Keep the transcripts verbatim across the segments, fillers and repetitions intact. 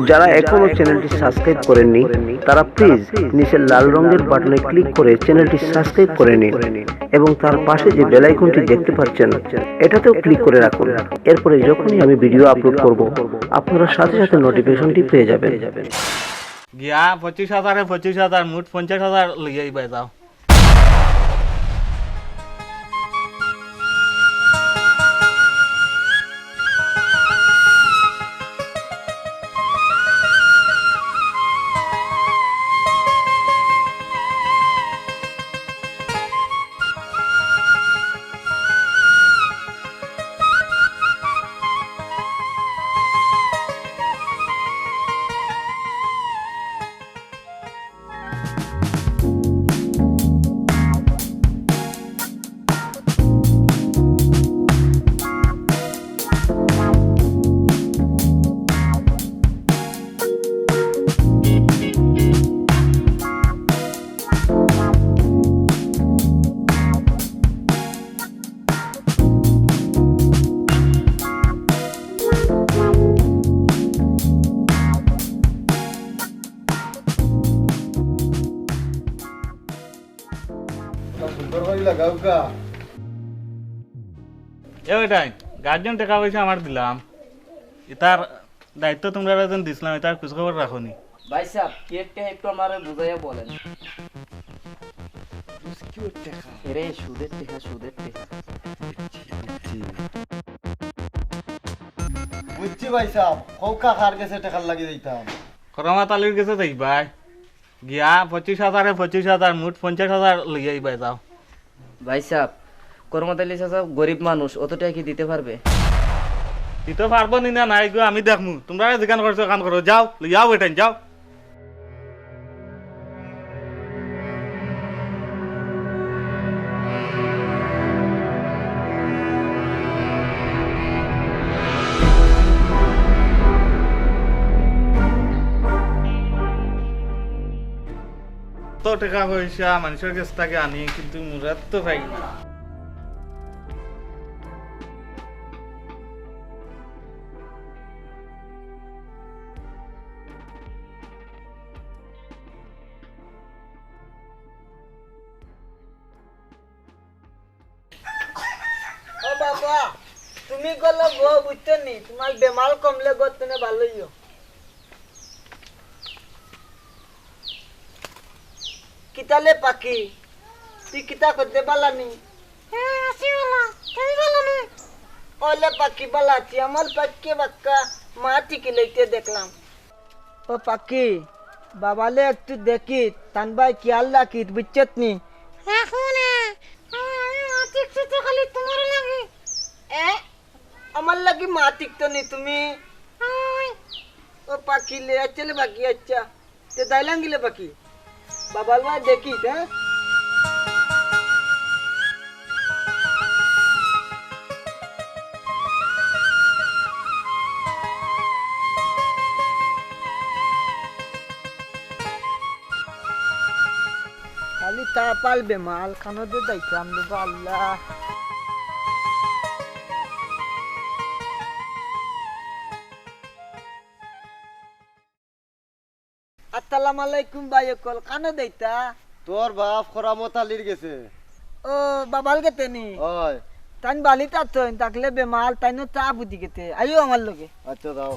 যারা এখনো চ্যানেলটি সাবস্ক্রাইব করেননি, তারা প্লিজ নিচের লাল রঙের বাটনে ক্লিক করে চ্যানেলটি সাবস্ক্রাইব করে নিন এবং তার পাশে যে বেল আইকনটি দেখতে পাচ্ছেন, এটাতেও ক্লিক করে রাখুন। এরপরে যখনই আমি ভিডিও আপলোড করব, আপনারা সাথে সাথে নোটিফিকেশনটি পেয়ে যাবেন। গিয়া পঁচিশ হাজারে পঁচিশ হাজার, মোট পঞ্চাশ হাজার লইয়া আইবায়, যাও। সুন্দর করি লাগাও গা। এ বেটাইন, গার্জিয়ান টেকা পয়সা আমার দিলাম, ইতার দায়িত্ব তুমরারে যেন দিছলাম, ইতার খোঁজ খবর রাখো নি। ভাইসাব, কিতা একটু আমারে বুঝাইয়া বলেন। কিতা টেকা? এরে, সুদের টেকা, সুদের টেকা। বুঝছি ভাইসাব, কউক্কা কার গেছে টেকার লাগি যাইতাম। করমত আলীর গেছে যাইবায়। গিয়া পঁচিশ হাজারে পঁচিশ হাজার, মোট পঞ্চাশ হাজার লইয়া আইবায়, যাও। ভাইসাব, করমত আলী চাচা গরিব মানুষ, অত টেকা কি দিতে পারবে? দিতে পারবো নি না নাই গো, আমি দেখমু। তুমরারে যেখান করছো, অখান করো, যাও, লইয়া আও বেটাইন, যাও। অত টেকা পয়সা মানষর গেছ থাকি আনি, কিন্তু মুরাদ তো পাই না। ও বাবা, তুমি গেলে বউ বুঝছো নি, তুমার বেমার কমলে গো তুমি ভালা অইও। কিতালে পাখি, তুই কিতা করতে ভালা নি? হ্যাঁ, আছি ভালা, তুমি ভালা নি? ওলে পাখি ভালা আছি, আমার পাখিয়ে বাক্কা মা টিকি লইতে দেখলাম। ও পাখি, বাবালে একটু দেখিত, তান বায় খিয়াল রাখিত, বুঝছত নি? রাখমু নে, আমি মা টিকছি তো খালি তুমার লাগি। এ, আমার লাগি মা টিকতো নি তুমি? ওই। ও পাখি লে, আচ্ছা লে পাখি, আচ্ছা। তে দাইলাম গিলে পাখি। বাবাল বায় দেখিত, হ্যাঁ? খালি তা পালবে মাল, কানো দে যাইতাম রে বা আল্লাহ। আসসালামু আলাইকুম ভাই অকল, কানো দেইতা? তোর বাপ খরামত আলীর গেছে। ও, বাবাল গেতে নি? অয়। তাইন বালিত আতইন, থাকলে বেমাল, তাইনও চা বুঝি গেতে। আইও আমার লগে। আচ্ছা, যাও।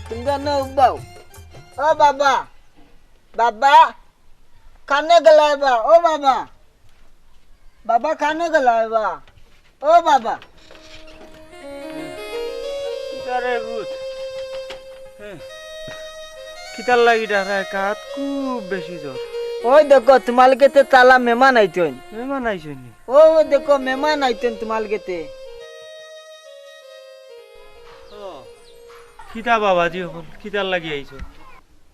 তুমি জানো উবাও? ও বাবা, বাবা, কানো গেলায় বা? ও বাবা, বাবা, কানো গেলায় বা? ও বাবা। কিতারে ভূত? হ্যাঁ। কিতার লাগি ডাকরায়? কাত খুব বেশি জোর। ওই দেখো, তুমার গেতে তালা মেমান আইতইন। মেমান আইছইন নি? ও, ও দেখো, মেমান আইতইন তুমার গেতে। ও, কিতা বাবাজি অকল, কিতার লাগি আইছো?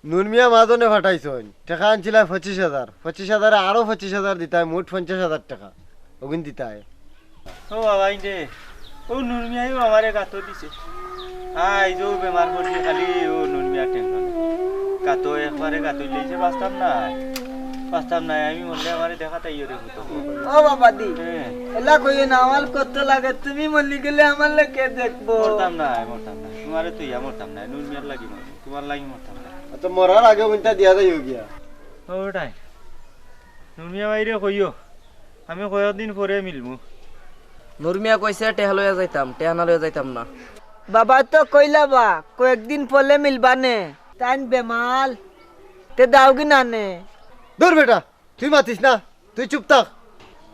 নুর মিয়া মাজনে ফাটাইছইন, টেকা আনছিলায় পঁচিশ হাজার, পঁচিশ হাজারে আরো পঁচিশ হাজার দিতায়, মোট পঞ্চাশ হাজার টেকা অগুন দিতায়। ও বাবা, ইন্দে, ও নুর মিয়াইও আমারে গাতো দিছে। আইজ ও বেমার পড়ছি, খালি ও নুর মিয়ার টেনশন। গাতো একবারে গাতো লইছে, বাঁচতাম না, বাঁচতাম না। আমি মরলে আমারে দেখা তাই ওরে হতো। ও বাবা দি, হ্যাঁ। এলা কইও না, আমার কত লাগে, তুমি মরলি গেলে আমার লাগে দেখবো। মরতাম না, মরতাম না, তোমারে তো ইয়া মরতাম না, নুর মিয়ার লাগি মরতাম। তোমার লাগি মরতাম না। আচ্ছা, মরার আগে ওইটা দিয়া যাইও গিয়া। ওটাই। নুর মিয়া ভাইরে কইও, আমি কয়েকদিন পরে মিলমু। নুর মিয়া কইছে, "টেহা লইয়া যাইতাম, টেহা না লইয়া যাইতাম না।" বাবা তো কইলা বা, কয়েকদিন পরে মিলবা নে। তাইন বেমাল। তে দাও কি না নে? দূর বেটা, তুই মাতিস না, তুই চুপ থাক।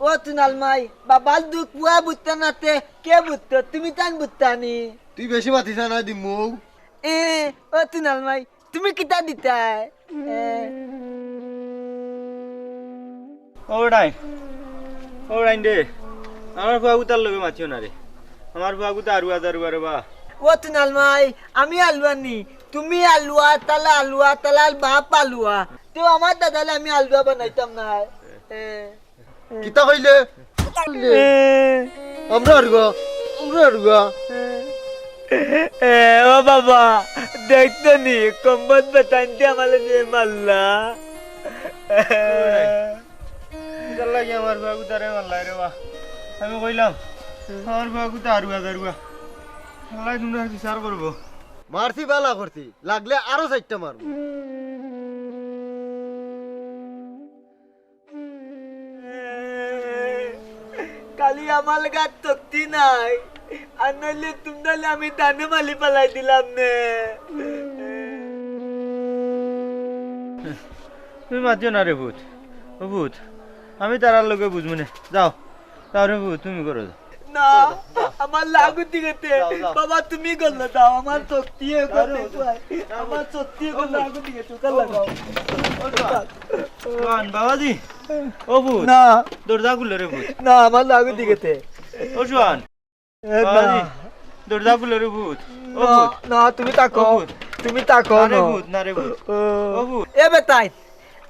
ও তুনাল মাই, বাবার দুখ পুয়া বুঝতে না তে কে বুঝতো? তুমি তান বুঝতা নি? তুই বেশি মাতিস না, না দিমু। এ, ও তুনাল মাই, তুমি কিতা দিতায়? এ। ও ডাইন, ও ডাইন রে, আমার ফুয়াগুতার লগে মাতিও না রে। আমার ফুয়াগুতা আরুয়া দারুয়া রে বা। ও তুনাল মাই, আমি আলুয়া নি, তুমি আলুয়া, তালা আলুয়া, তালার বাপ আলুয়া। তো আমার দাদালে আমি আলুয়া বানাইতাম না। এ। কিতা কইলে? আমরা আরুয়া, আমরা আরুয়া। এ, ও বাবা, দেখতো নি, কম্বল বেটাইনতে আমারে যে মারলা। কিতার লাগি আমার ফুয়াগুতারে মারলা রে বা? আমি কইলাম, আমার ফুয়াগুতা আরুয়া দারুয়া। আল্লায় তোমরার বিচার করবো। মারছি বালা করছি, লাগলে আরো চাইরটা মারমু। খালি আমার গাত শক্তি নাই, আর নাইলে তুমরারে আমি দানে মালি ফালাই দিলাম নে। তুমি মাতিও না রে ভূত, ও ভূত, আমি তারার লগে বুঝমু নে। যাও, যাও রে ভূত, তুমি করো, যাও। না, আমার লাগু দিগেতে। যাও, যাও। বাবা, তুমি গল্লা দাও, আমার শক্তি এগো যাও রে, দেখো। যাও। আমার শক্তি এগো লাগু দিগেতে, ওটা লাগাও। ও জোয়ান, বাবাজি, ও ভূত, না। দরজা খুলো রে ভূত। না, আমার লাগু দিগেতে। ও জোয়ান, এ, না। বাবাজি, দরজা খুলো রে ভূত। ও না, ভূত। না, তুমি থাকো। ও ভূত। তুমি থাকো না রে না। ভূত, না রে ভূত। ও। ও ভূত। এ বেটাইন,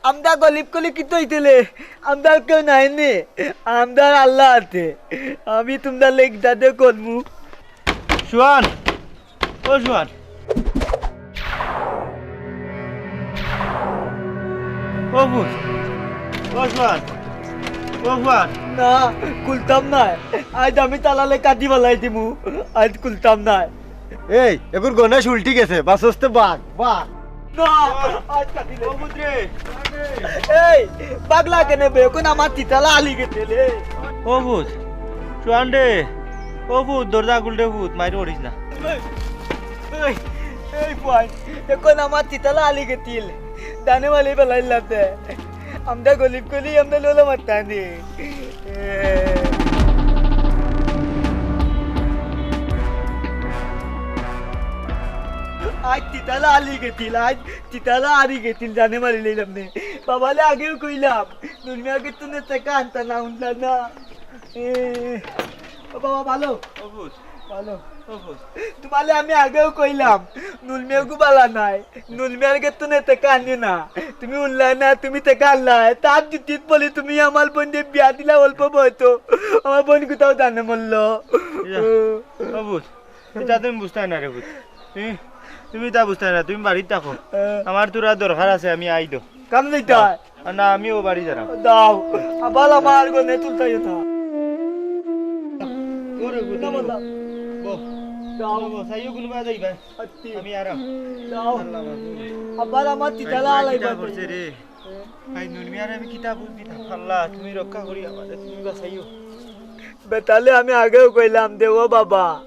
আমরা গরিব কলি কিতা অইতে লে, আমরার কেউ নাই নে, আমরার আল্লা আছে। আমি তুমরারে কিতা দে করমু। জোয়ান, ও জোয়ান। ও ভূত, ও জোয়ান, ও জোয়ান। না, খুলতাম নায়। আইজ আমি তালারে কাটি ফালাই দিমু। আইজ খুলতাম নায়। এই, এগুর গণেশ উল্টি গেছে, বাসস্তে বাঘ, বাঘ। না, আইজ কাটি লে। ও ভূত রে। এই, পাগলা কেনে বে? অখন আমার তিতালা আলি গেছে রে। ও ভূত, জোয়ান রে। ও ভূত, দরজা খুল রে ভূত, মাইর করিস না। এই, এই, এই পুয়াই, অখন আমার তিতালা আলি গেছিল। দানে মালি ফালাইলাম তে। আমরা গরিব কলি, আমরা লোলা মারতাম নি। আইজ তিতালা আলি গেছিল, আইজ তিতালা আলি গেছিল, দানে মালি লাইলাম নে। বাবারে আগেউ কইলাম, নুরমিয়ার গেত্তুনে টেকা আনতা না, হুনলা না। এ, ও বাবা, ভালো? ও ভূত। ভালো। ও ভূত। তুমারে আমি আগেউ কইলাম, নুরমিয়াগু বালা নায়। নুরমিয়ার গেত্তুনে টেকা আনিও না। তুমি হুনলায় না, তুমি টেকা আনলায়। তার যুক্তিত বলি তুমি আমার বইনরে বিয়া দিলা অল্প বয়সো। আমার বইন কোথাও জানে মরল। ইয়া, ও ভূত। ইতা তুমি বুঝতায় না রে ভূত। তুমি, তুমি ইতা বুঝতায় না, তুমি বাড়িত থাকো। হ্যাঁ। আমার থুড়া দরকার আছে, আমি আই তো। কানো যাইতায়? না, আমিও বাড়ি যারাম। দাও, আবার আমার গনে তুলতাইও না। ওরে ভূত, না, বললাম। বো। দাও। বো, সাইও গুনবা যাইবা। আত্তি। আমি আরাম। দাও। আল্লাহ বাবু। আবার আমার তিতালা আলাই কিতা বাবা। করছে রে? ভাই নুরমিয়ারে আমি কিতা বুঝ দিতাম? আল্লাহ, তুমি রক্ষা করি আমারে, তুমি বাঁচাইও। বেটারে আমি আগেউ কইলাম দে ও বাবা,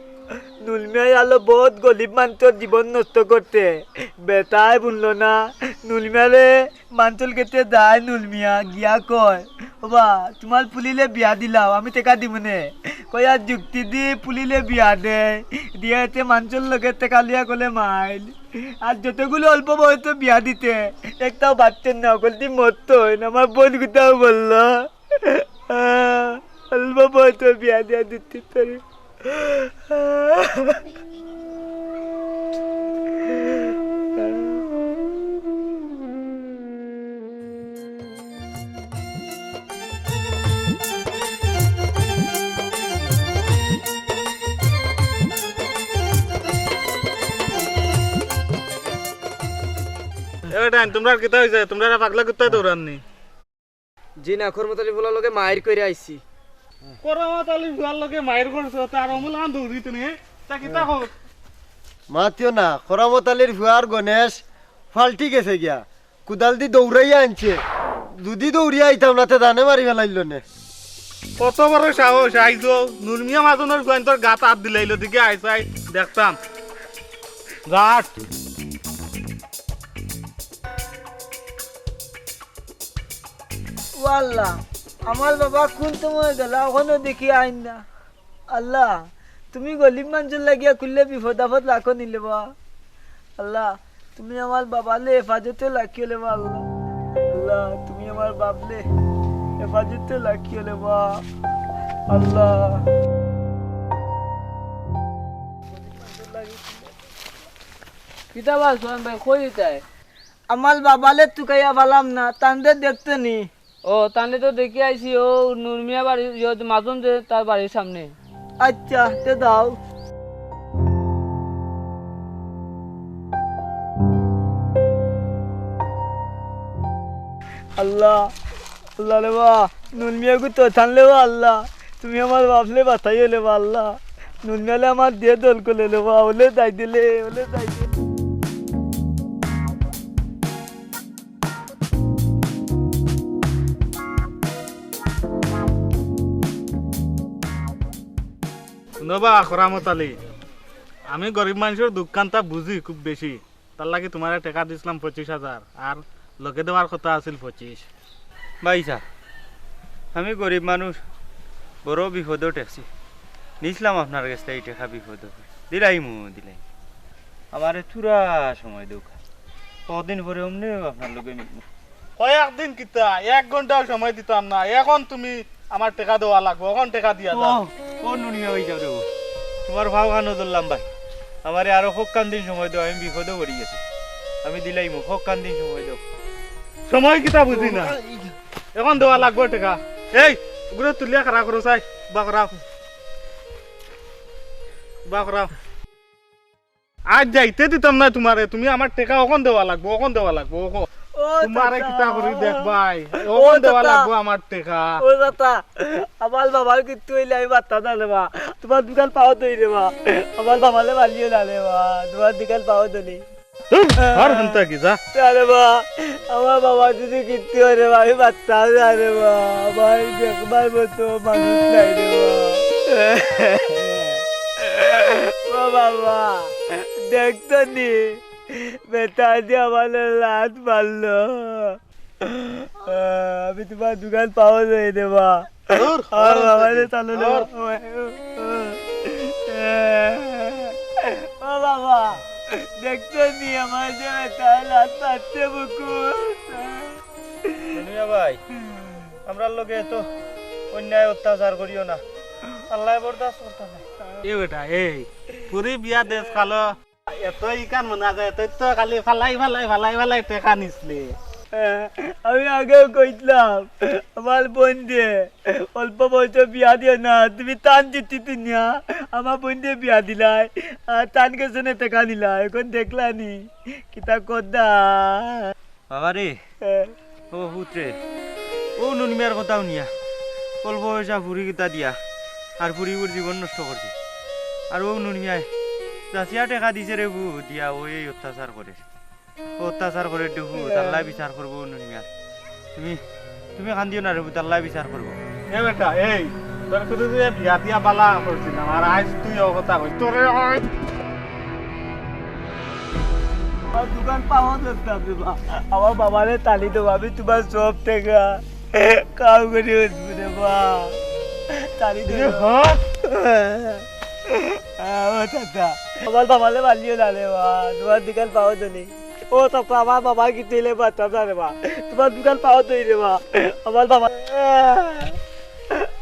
নুরমিয়ায় আইলো বউত গরিব মানষর জীবন নষ্ট করতে। বেটায় হুনলো না, নুরমিয়ারে মানষর গেছে যায় নুরমিয়া গিয়া কয়, "ওবা, তুমার পুলিরে বিয়া দিলাও, আমি টেকা দিমুনে।" কইয়া যুক্তি দি পুলিরে বিয়া দেয়, দিয়া এতে মানষর লগে টেকা লইয়া গলে মাইল। আর যতগুলো অল্প বয়সে বিয়া দিতে, একটাও বাচ্চা না, হকলদি মরতো অইন। আমার বইন কোথাও বললো, অল্প বয়সে বিয়া দিয়া দিতে তোরে। বেটাইন, তুমরার কিতা অইছে? তুমরারে পাগলা কুত্তায় দৌড়ার নি? জি না, খরমত আলী ফুয়ার লগে মাইর করি আইছি। খরমত আলী ফুয়ার লগে মাইর করছো, তার অমুলান দৌড়িত নি? তা কিতা কও? মাতিও না, খরমত আলীর ফুয়ার গণেশ ফাল্টি গেছে গিয়া। কুদাল দি দৌড়াইয়া আনছে। যুদি দৌড়িয়া আইতাম না, তে জানে মারি ফালাইলো নে। কত বড় সাহস, আইছো, নুরমিয়া মাজনর ফুয়াইন্তর গাত আত দিলাইলো, দিকে আইস আই, দেখতাম। গাট। ও আল্লাহ, আমার বাবা কুন সময় গেলা, অখনো দেখি আইন না। আল্লাহ, তুমি গরিব মানষর লাগিয়া কুল্লে বিপদ আপদ রাখো নি লেবা। আল্লাহ, তুমি আমার বাবালে হেফাজতে রাখিও লেবা আল্লাহ। আল্লাহ, তুমি আমার বাবালে হেফাজতে রাখিও লেবা আল্লাহ। কিতা বা সোহান ভাই, কই যাইতায়? আমার বাবালে তুকাইয়া ফালাম না, তানরে দেখতে নি। ও, তানরে তো দেখি আইছি, ও নুরমিয়া বাড়ি, ইয়ো, মাজন যে তার বাড়ির সামনে। আচ্ছা, তে দাও। আল্লাহ, আল্লাহ রে বা, নুরমিয়া গো তো থানলে বা আল্লাহ, তুমি আমার বাপলে বাঁচাইও লেবা আল্লাহ। নুরমিয়ালে আমার দিয়ে দল করে লেবা, ওলে যাই দিলে, ওলে যাই দিলে। হুনো বা, খরামত আলী, আমি গরিব মানষর দুঃখ কান্তা বুঝি খুব বেশি, তার লাগি তুমারে টেকা দিছলাম পঁচিশ হাজার, আর লগে দেওয়ার কথা আছিল পঁচিশ। ভাইসাব, আমি গরিব মানুষ, বড় বিপদো ঠেকছি, নিছলাম আপনার গেছ থাকি টেকা বিপদো, দিলাইমু, দিলাইমু। আমারে থুড়া সময় দেউক্কা, কদিন পরে অমনে আপনার লগে মিলমু। কয়েকদিন কিতা, এক ঘন্টাও সময় দিতাম না। অখন তুমি আমার টেকা দেওয়া লাগবো, অখন টেকা দিয়া দাও। ও, ও নুরমিয়া ভাইসাব রে, তুমার পাও খানো ধরলাম ভাই, আমারে আরো কক্কান দিন সময় দেও, আমি বিপদো পড়ি গেছি, আমি দিলাইমু, কক্কান দিন সময় দেও। সময় কিতা বুঝি না, অখন দেওয়া লাগবো টেকা। এই, ওগুলো তুলিয়া খাড়া করো চাই, বা করাও, বা করাও। আজ যাইতে দিতাম না তুমারে, তুমি আমার টেকা অখন দেওয়া লাগবো, অখন দেওয়া লাগবো, অখন। ও তুমারে চাচা। কিতা করি দেখবায়, ও অখন দেওয়া চাচা। লাগবো আমার টেকা। ও চাচা, আমার বাবার কিচ্ছু অইলে আমি পারতাম না রে বা। তুমার দুইখান পাও ধরি রে বা। আমার বাবারে মারিও না রে বা। তুমার দুইখান পাও ধরি। ধুর, আর হুনতা কি, যা। আরে বা, আমার বাবা যদি কিচ্ছু অয় রে বা, আমি পারতাম না রে বা। ভাই, দেখবার মতো মানুষ নাই রে বা। ও বাবা, দেখতো নি, বেটা দিয়া আমারে লাত মারলো। আমি তুমার দুইখান পাও ধরি রে বা। ধুর, আমার ধুর, বাবারে ধুর। তাহলে ধুর। ও বাবা, দেখতো নি আমার যে বেটা লাত মারছে বুকু। নুরমিয়া ভাই, আমরার লগে এত অন্যায় অত্যাচার করিও না, আল্লায় বরদাস্ত করতা নায়। এ বেটা, এই, ফুরি বিয়া দেশ কালো, এত ইখান মনে আছে, এত তো খালি ফালাই, ফালাই, ফালাই, ফালাই টেকা নিছলে। আমি আগেও কইছলাম, আমার বইনরে অল্প বয়সে বিয়া দিও না, তুমি তান যুক্তি তুনিয়া আমার বইনরে বিয়া দিলায়, আর তান গেছে নে টেকা নিলায়, অখন দেখলায় নি, কিতা করতা। বাবা রে, এ। ও পুত রে, অউ নুরমিয়ার কথা হুনিয়া অল্প পয়সা ফুরি কিতা দিয়া আর ফুরিগুর জীবন নষ্ট করছে। আর অউ নুরমিয়ায় যাচিয়া টেকা দিছে রে পুত দিয়া অউ এই অত্যাচার করের। অত্যাচার করের রে পুত, আল্লায় বিচার করবো অউ নুরমিয়ার। তুমি, তুমি কান্দিও না রে পুত, আল্লায় বিচার করবো। এ বেটা, এই, তোরে তো তুই বিয়া দিয়া বালা করছিলাম, আর আইজ তুই অউ কথা কইস। তোরে আইজ আমার দুইখান পাও ধরতাম রে বা। আমার বাবারে তালি দেও, আমি তুমার সব টেকা কাউ করি উঠবো রে বা। তালি দেও। এ হক। ও চাচা, আমার বাবারে মারিও না রে বা, তুমার দুইখান পাও ধরি। ও চাচা, আমার বাবা কিতা অইলে বাঁচতাম না রে বা, তুমার দুইখান পাও ধরি রে বা, আমার বাবা।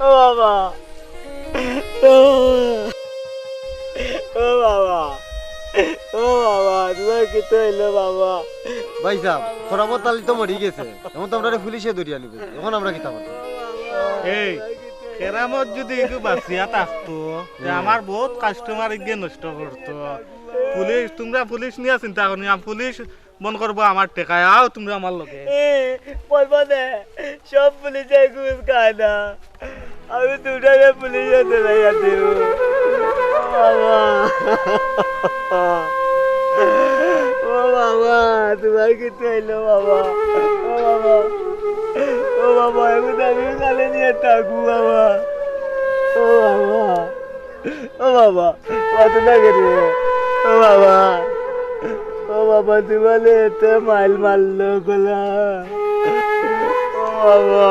ও বাবা। ও। ও বাবা, ও বাবা, তুমার কিতা অইলো বাবা? ভাইসাব, খরামত আলী তো মরি গেছে, অখন তো আমরারে পুলিশে ধরিয়া নিবো, অখন আমরা কিতা করতাম? এই, কেরামত যুদি একটু বাঁচিয়া থাকতো, তে হুম। আমার বউত customer ইগে নষ্ট করতো। পুলিশ, তুমরা পুলিশ নিয়া চিন্তা করো না, পুলিশ মন করবো আমার টেকায়, আও তুমরা আমার লগে। এ, বলবো না, সব পুলিশে ঘুষ খায় না। আমি দুটারে পুলিশে ধরাইয়া দিব। ও বাবা, ও বাবা, তোমার কিছু হইলো বাবা? ও বাবা, ও বাবা, এখন আমি কালে নিয়ে থাকবো বাবা। ও বাবা, ও বাবা, অত না করে। ও বাবা, ও বাবা, তোমার এতে মাইল মারলো গলা। ও বাবা।